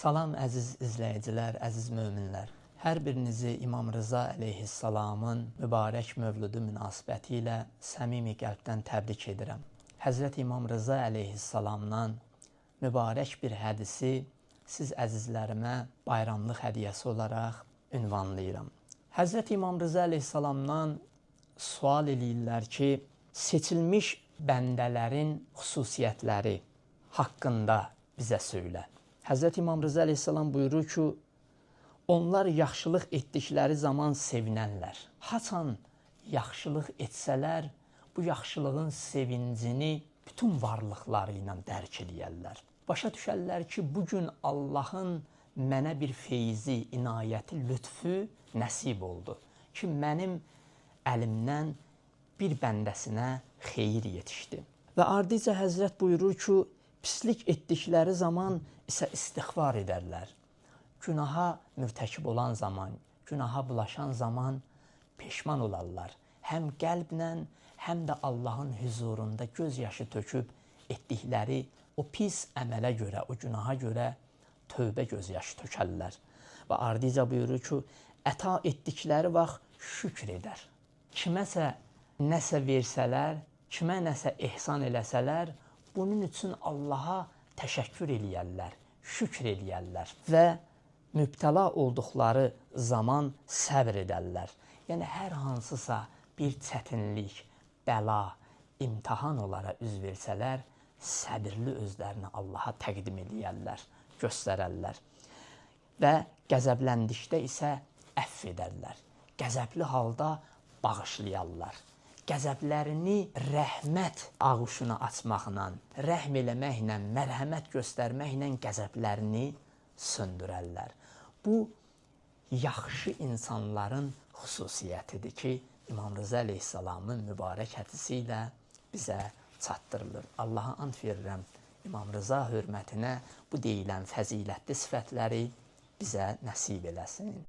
Salam əziz izləyicilər, əziz möminlər. Hər birinizi İmam Rıza əleyhissalamın mübarək mövlüdü münasibəti ilə səmimi qəlbdən təbrik edirəm. Həzrət İmam Rıza əleyhissalamdan mübarək bir hədisi siz əzizlərimə bayramlıq hədiyyəsi olaraq ünvanlayıram. Həzrət İmam Rıza əleyhissalamdan sual eləyirlər ki, seçilmiş bəndələrin xüsusiyyətləri haqqında bizə söylə. Həzrət İmam Rıza əleyhissalam buyurur ki, onlar yaxşılıq etdikləri zaman sevinənlər. Haçan yaxşılıq etsələr, bu yaxşılığın sevincini bütün varlıqları ilə dərk eləyərlər. Başa düşərlər ki, bugün Allahın mənə bir feyzi, inayəti, lütfü nəsib oldu ki, mənim əlimdən bir bəndəsinə xeyir yetişdi. Və ardıca Həzrət buyurur ki, pislik etdikləri zaman isə istiğfar edərlər. Günaha mürtəkib olan zaman, günaha bulaşan zaman peşman olarlar. Həm qəlblə, həm də Allahın hüzurunda göz yaşı töküb etdikləri o pis əmələ görə, o günaha görə tövbə göz yaşı tökərlər. Və ardıca buyurur ki, əta etdikləri vaxt şükr edər. Kiməsə nəsə versələr, kimə nəsə ehsan eləsələr, bunun üçün Allaha təşəkkür eləyərlər, şükr eləyərlər və mübtəla olduqları zaman səbr edərlər. Yəni, hər hansısa bir çətinlik, bəla, imtahan onlara üz versələr, səbirli özlərini Allaha təqdim eləyərlər, göstərərlər. Və qəzəbləndikdə isə əfv edərlər. Qəzəbli halda bağışlayarlar. Qəzəblərini rəhmət ağuşuna açmaqla, rəhm eləməklə, mərhəmət göstərməklə qəzəblərini söndürərlər. Bu, yaxşı insanların xüsusiyyətidir ki, İmam Rıza əleyhissalamın mübarək hədisi ilə bizə çatdırılır. Allaha and verirəm, İmam Rıza hörmətinə bu deyilən fəzilətli sifətləri bizə nəsib eləsin.